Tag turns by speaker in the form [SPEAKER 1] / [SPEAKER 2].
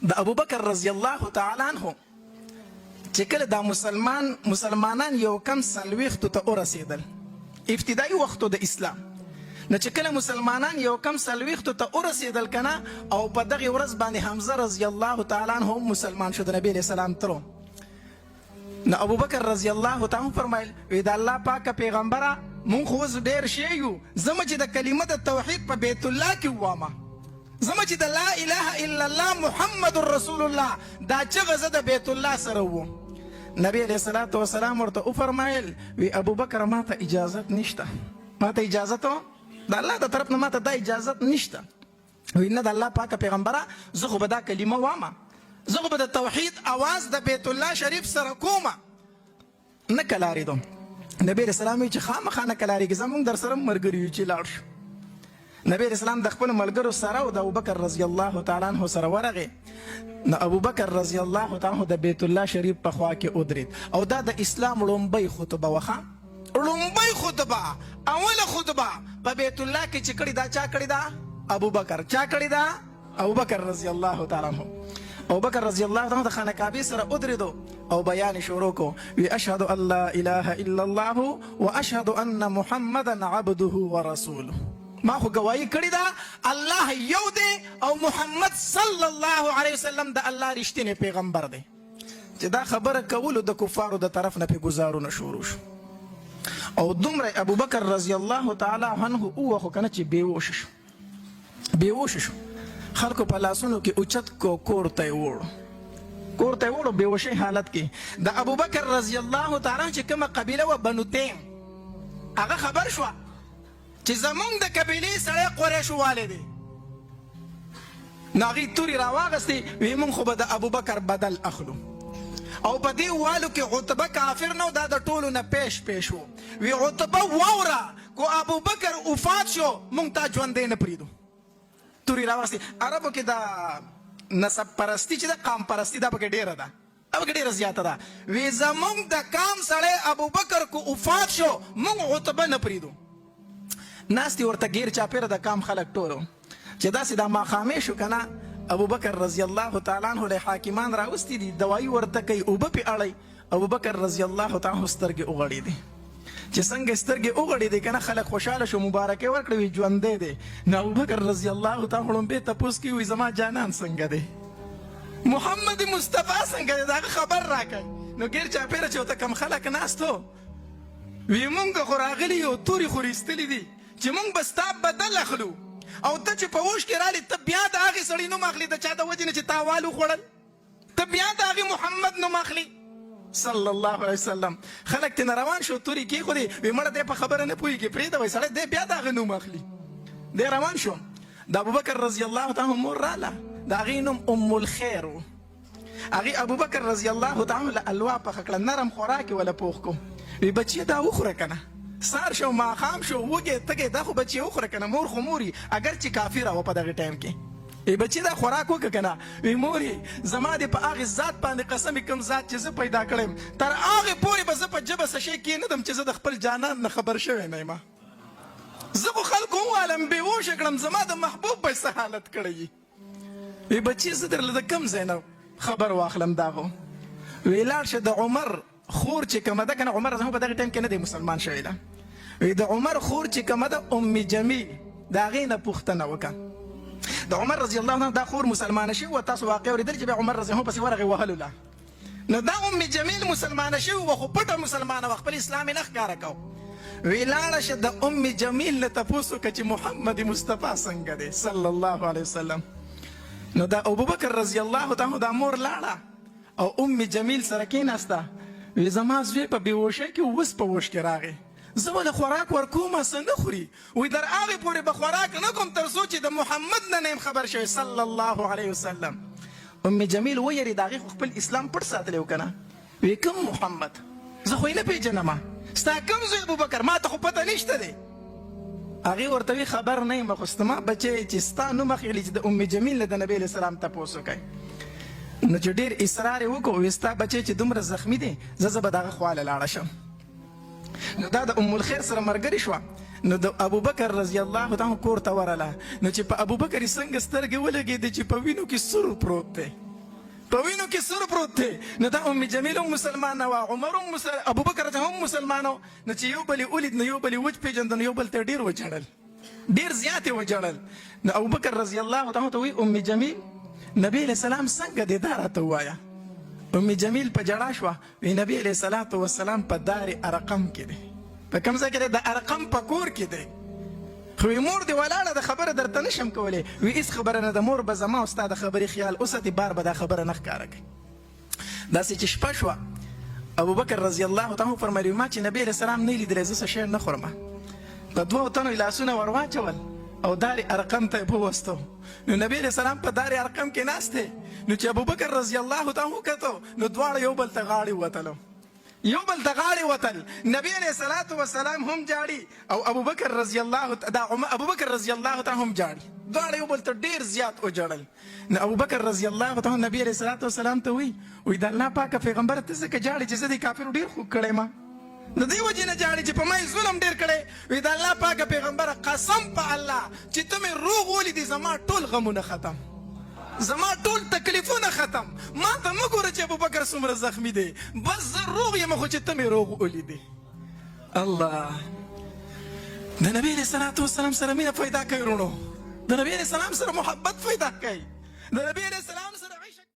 [SPEAKER 1] د ابوبکر رضی الله تعالی عنه چې کله دا مسلمان مسلمانان یو کم 40 ته ورسېدل، ابتدایي وختو د اسلام، نو چې کله مسلمانان یو کم 40 ته ورسېدل کنه، او په دغه ورځ باندې حمزه رضی الله تعالی عنه مسلمان شو، د نبی علیہ السلام ترو. نو ابوبکر رضی الله تعالی فرمایل، وی د الله پاک پیغمبره، مونږ خو اوس ډېر شی یو، زمه چې د کلمه د توحید په بیت الله کې ووامه، زمه چې د لا اله الا الله محمد رسول الله دا چغه زه د بیت الله سره ووم. نبی علیہ الصلوۃ والسلام ورته وفرمایل، وی ابوبکر، ما ته اجازت نشته، ما ته اجازت د الله د طرف نه ما ته دا اجازت نشته. وی نه د الله پاک پیغمبره، زه خو به دا کلمه وامه، زه خو به د توحید اواز د بیت الله شریف سره کومه، نه کلاریدم. نبی رسول الله چې خامخا نه کلاریږي، زمونږ در سره مرګري یو چې لاړ شو. نبی رسول الله د خپل ملګرو سره او د ابوبکر رضی الله تعالی عنہ سره ورغی. نو ابوبکر رضی الله تعالی عنہ د بیت الله شریف په خوا کې ودرید، او دا د اسلام لومبۍ خطبه وخه، لومبۍ خطبه، اوله خطبه په بیت الله کې چې کړی دا چا کړی دا؟ ابوبکر. چا کړی دا؟ ابوبکر رضی الله تعالی عنہ. ابوبکر رضی الله تعالی عنہ د خانه کعبه سره ودرېدو او بیان شروع کو، وی اشهد ان لا اله الا الله واشهد ان محمدا عبده ورسوله. ما خو گواہی کړی ده الله یو دی او محمد صلی الله علیه وسلم د الله رښتینی پیغمبر دی. چې دا خبره کولو، د کفارو د طرف نه په گزارونه شروع شو، او دومره ابوبکر رضی الله تعالی عنه او خو کنه چې بیوش شو، بیوش شو. خلکو په لاسونو کې اوچت کو، کور ته وړو، کور ته وړو بیوشي حالت کې. د ابوبکر رضی الله تعالی چې کومه قبیله و، بنو تیم، هغه خبر شو چې زمونږ د قبیلې سړی قریشو والي دی. نو هغې تورې راواغستې، وی مونږ خو به د ابوبکر بدل اخلو. او په دې والو کې عتبه کافر نو دا د ټولو نه پیش پیش وو. وی عتبه واوره، کو ابوبکر وفات شو، مونږ تا ژوندی نه پریدو. تورې راواغستې. عربو کې دا نسب پرستی چې ده، قام پرستی، دا پکې ډېره ده، دا پکې ډېره زیاته ده. وی زمونږ د کام سړی ابوبکر کو وفات شو، مونږ عتبه نه پریدو. ناستې ورته ګیر چاپېره د کام خلک ټولو. چې داسې دا ماښامې شو که نه، ابوبکر رضی الله تعالی عنه له حاکمان راوستي دي، دوايي ورته کوي، اوبه پې اړوي. ابوبکر رضی الله تعالی عنه سترګې وغړېدې. چې څنګه سترګې وغړېدې که نه، خلک خوشحاله شو، مبارکۍ ورکړې، وي ژوندی دی. نو ابوبکر رضی الله تعالی ړومبی تپوس کوي، وي زما جانان څنګه دی، محمد مصطفی څنګه دی، د هغه خبر راکړئ. نو ګیر چاپېره چې ورته کم خلک ناست وو، وی مونږ خو راغلي یو، تورې خو ایستلي دي چې مونږ به ستا بدل اخلو، او ته چې په هوش کې رالې، ته بیا د هغې سړي نوم اخلې د چا د وجې نه چې تا وال وخوړل، ته بیا د هغې محمد نوم اخلې صلی الله علیه وسلم. خلک ترې روان شو، تورې کېښودې، وی مړه دی په خبره نه پوهېږي، پرېږده، وایي سړی دی بیا د هغه نوم اخلي. دی روان شو. د ابوبکر رضی الله تعالی مور راله، د هغې نوم ام الخیر و. هغې ابوبکر رضی الله تعالی له الوا پخه کړه، نرم خوراک یې وله پوخ کو. وی بچیه دا وخوره که نه، سهار شو، ماښام شو، وږی تږی، دا خو بچیه وخوره که نه، مور خو مور اګر چې کافره وه په دغه ټایم کې. وی بچی دا خوراک وکړه که نه. وی مورې، زما دې په هغې ذات باندې قسم کوم ذات چې زه پیدا کړم، تر هغې پورې به زه په ژبه څه شی کېنږدم چې زه د خپل جانان نه خبر شوی نه یم. زه خو خلکو ووالم، بېهوشه کړم، زما د محبوب به څه حالت کړی؟ وی بچی زه درله د کوم ځای نه خبر واخلم؟ دا خو وی لاړ شه، د عمر خور چې کومه ده کنه، عمر رضی په دغه ټایم کې نه دی مسلمان شوی ده، وی د عمر خور چې کومه ده، ام جمیل، د هغې نه پوښتنه وکړه. د عمر رضی الله عنه دا خور مسلمانه شوې وه. تاسو واقع اورېدل چې بیا عمر رضی الله پسې ورغی وهلو له. نو دا ام جمیل مسلمانه شوې وه، خو پټه مسلمانه وه، خپل اسلام یې نه ښکاره کو. وی لاړه شه، د ام جمیل نه تپوس وکړه چې محمد مصطفی څنګه دی صلی الله علیه وسلم. نو دا ابوبکر رضی الله تعالی دا مور لاړه او ام جمیل سره کېناسته. وی زما زوی په بېهوشۍ کې اوس په هوش کې راغی، زه ولې خوراک ورکوم، څه نه خوري. وی در هغې پورې به خوراک نه کوم تر څو چې د محمد نه نه یم خبر شوی صلی الله علیه وسلم. ام جمیل ویرېده، هغې خو خپل اسلام پټ ساتلی و که نه. وی کوم محمد؟ زه خو یې نه پېژنم، ستا کوم زوی ابوبکر؟ ما ته خو پته نشته دی. هغې ورته وی خبر نه یم، خو ستما بچی چې ستا نوم اخلي، چې د ام جمیل نه د نبی علیه السلام تپوس وکړي. نو چې ډېر اصرار یې وکړو، وی ستا بچی چې دومره زخمی دی، زه به د هغه خواله لاړه شم. نو دا د ام الخیر سره مرګري شوه. نو د ابوبکر رضی الله تعالی کور ته ورله، نو چې په ابوبکر یې څنګه سترګې ولګېدې چې په وینو کې سور پروت دی. په وینو کې سور پروت دی. نو دا ام جمیل هم مسلمانه وه، عمر هم مسل... ابوبکر هم مسلمان و. نو چې یو بل یې ولید، نو یو بل یې وچ پېژند، نو یو بل ته ډېر وژړل، ډېر زیات یې وژړل. نو ابوبکر رضی الله تعالی ته وایي، ام جمیل، نبی علیه السلام څنګه دی، دا راته ووایه. ام جمیل په ژړا شوه، وی نبی علیه الصلاة والسلام په دار ارقم کې دی. په کوم ځای کې دی؟ د ارقم په کور کې دی. خو وی مور دې ولاړه ده، خبره درته نشم کولی. وی هیڅ خبره نه ده، مور به زما او ستا د خبرې خیال وساتي، بار به دا خبره نه ښکاره کوي. داسې چې شپه شوه، ابوبکر رضی الله تعالی فرمایلی، ما چې نبی علیه السلام نه لیدلی، زه څه شی نه خورم. په دوو تنو یې لاسونه ور واچول او دار ارقم ته یې بوستو. نو نبی علیه السلام په دار ارقم کې ناست دی. نو چې ابوبکر رضی الله تعالی وکتو، نو دواړه یو بل ته غاړې ووتلو، یو بل ته غاړې وتل. نبی علیه الصلاة والسلام هم جاړي او ابوبکر رضی الله دا ابوبکر رضی الله تعالی هم جاړي، دواړه یو بل ته ډیر زیات وجړل. نو ابوبکر رضی الله تعالی نبی علیه الصلاة والسلام ته وی، وی د الله پاک پیغمبر، ته ځکه جاړي چې زه دې کافرو ډیر خوږ کړی ما، د دې وجې نه جاړي چې په ما یې ظلم ډیر کړی. وی د الله پاک پیغمبره، قسم په الله چې ته مې روغ ولیدې، زما ټول غمونه ختم، زما ټول تکلیفونه ختم. ما ته مه ګوره چې ابوبکر څومره زخمی دی، بس زه روغ یم، خو چې ته مې روغ ولیدې. الله، د نبی علیه الصلاة والسلام سره مینه پیدا کوي. وروڼو، د نبی علیه السلام سره محبت پیدا کوي، د نبی علیه السلام